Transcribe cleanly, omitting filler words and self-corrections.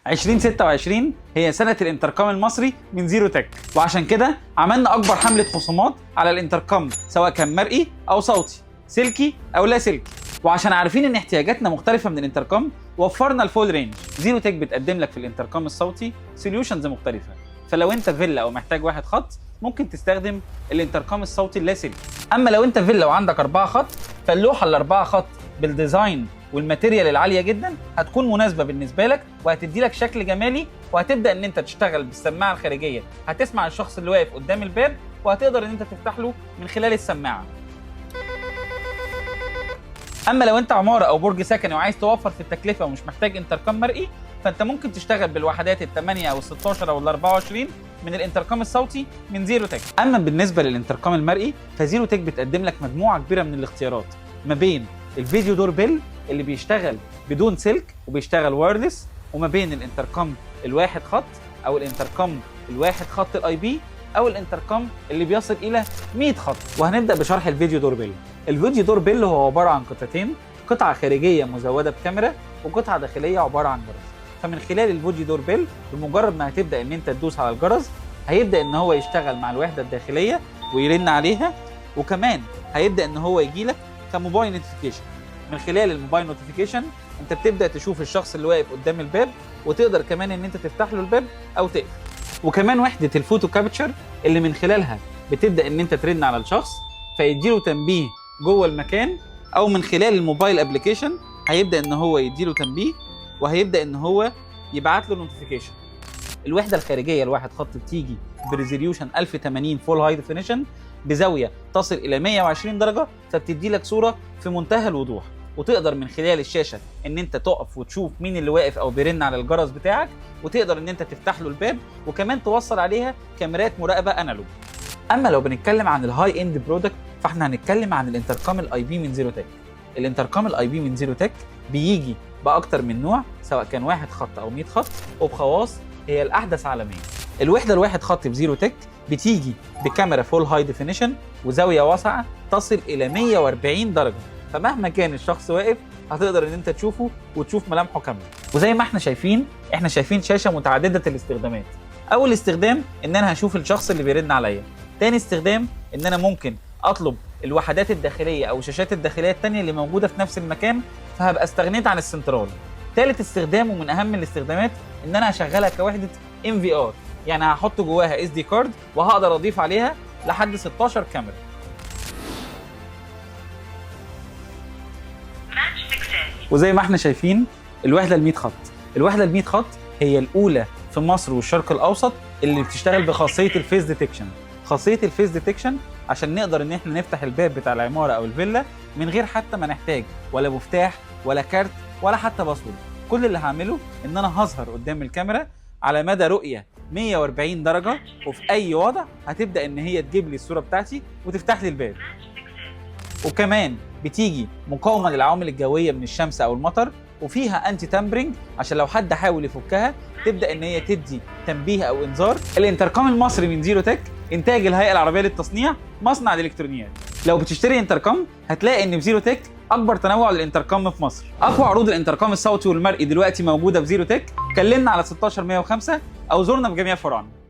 2026 هي سنة الانتركم المصري من Zerotech، وعشان كده عملنا أكبر حملة خصومات على الانتركم سواء كان مرئي أو صوتي، سلكي أو لا سلكي. وعشان عارفين ان احتياجاتنا مختلفة من الانتركم وفرنا ال full range. Zerotech بتقدم لك في الانتركم الصوتي solutions مختلفة، فلو انت فيلا او محتاج واحد خط ممكن تستخدم الانتركم الصوتي اللاسلكي. اما لو انت فيلا وعندك 4 خط، فاللوحة ال4 خط بال design وال material العالية جدا هتكون مناسبة بالنسبة لك وهتدي لك شكل جمالي، وهتبدا ان انت تشتغل بالسماعه الخارجيه، هتسمع الشخص اللي واقف قدام الباب وهتقدر ان انت تفتح له من خلال السماعه. اما لو انت عمارة او برج سكني وعايز توفر في التكلفة ومش محتاج انتركم مرئي، فانت ممكن تشتغل بالوحدات ال8 او ال16 او ال24 من الانتركم الصوتي من Zerotech. اما بالنسبة للانتركم المرئي، ف Zerotech بتقدم لك مجموعة كبيرة من الاختيارات ما بين ال video door bell اللي بيشتغل بدون سلك وبيشتغل wireless، وما بين الانتركم الواحد خط او الانتركم الواحد خط ال IP او الانتركم اللي بيصل الى 100 خط. وهنبدا بشرح ال video door bell. ال video door bell هو عبارة عن قطعتين، قطعه خارجية مزوده بكاميرا وقطعه داخلية عبارة عن جرس. فمن خلال ال video door bell، بمجرد ما هتبدا ان انت تدوس على الجرس هيبدا ان هو يشتغل مع الوحدة الداخلية ويرن عليها، وكمان هيبدا ان هو يجي لك ك mobile notification. من خلال ال mobile notification انت بتبدا تشوف الشخص اللي واقف قدام الباب، وتقدر كمان ان انت تفتح له الباب او تقفل. وكمان وحده ال photo capture اللي من خلالها بتبدا ان انت ترن على الشخص فيديله تنبيه جوه المكان، او من خلال ال mobile application هيبدا ان هو يديله تنبيه وهيبدا ان هو يبعت له notification. الوحدة الخارجية الواحد خط بتيجي ب resolution 1080 full high definition بزاوية تصل الى 120 درجه، فبتدي لك صوره في منتهى الوضوح، وتقدر من خلال الشاشة ان انت تقف وتشوف مين اللي واقف او بيرن على الجرس بتاعك، وتقدر ان انت تفتح له الباب، وكمان توصل عليها كاميرات مراقبة analog. اما لو بنتكلم عن ال high end product، فاحنا هنتكلم عن ال intercom ال IP من Zerotech. ال intercom ال IP من Zerotech بيجي باكتر من نوع، سواء كان واحد خط او 100 خط، وبخواص هي الاحدث عالميا. الوحدة الواحد خط ب Zerotech بتيجي بكاميرا full high definition وزاويه واسعة تصل الى 140 درجه، فمهما كان الشخص واقف هتقدر ان انت تشوفه وتشوف ملامحه كاملة. وزي ما احنا شايفين، احنا شايفين شاشة متعددة الاستخدامات. اول استخدام ان انا هشوف الشخص اللي بيرن عليا. تاني استخدام ان انا ممكن اطلب الوحدات الداخلية او الشاشات الداخلية التانية اللي موجودة في نفس المكان، فهبقى استغنيت عن السنترال. تالت استخدام ومن اهم الاستخدامات ان انا هشغلها كوحده NVR، يعني هحط جواها SD card وهقدر اضيف عليها لحد 16 كاميرا. Match success. وزي ما احنا شايفين الوحدة ال 100 خط، الوحدة ال 100 خط هي الاولى في مصر والشرق الاوسط اللي بتشتغل بخاصيه ال face detection. خاصية ال face detection عشان نقدر ان احنا نفتح الباب بتاع العمارة او الفيلا من غير حتى ما نحتاج ولا مفتاح ولا كارت ولا حتى password. كل اللي هعمله ان انا هظهر قدام الكاميرا على مدى رؤية 140 درجه، وفي اي وضع هتبدا ان هي تجيب لي الصورة بتاعتي وتفتح لي الباب. Match success. وكمان بتيجي مقاومة للعوامل الجوية من الشمس او المطر، وفيها anti tampering عشان لو حد حاول يفكها تبدا ان هي تدي تنبيه او انذار. الانتركم المصري من Zerotech، انتاج الهيئة العربية للتصنيع، مصنع الالكترونيات. لو بتشتري انتركم هتلاقي ان في Zerotech اكبر تنوع للانتركم في مصر. اقوى عروض الانتركم الصوتي والمرئي دلوقتي موجودة في Zerotech. كلمنا على 16105 او زورنا في جميع فروعنا.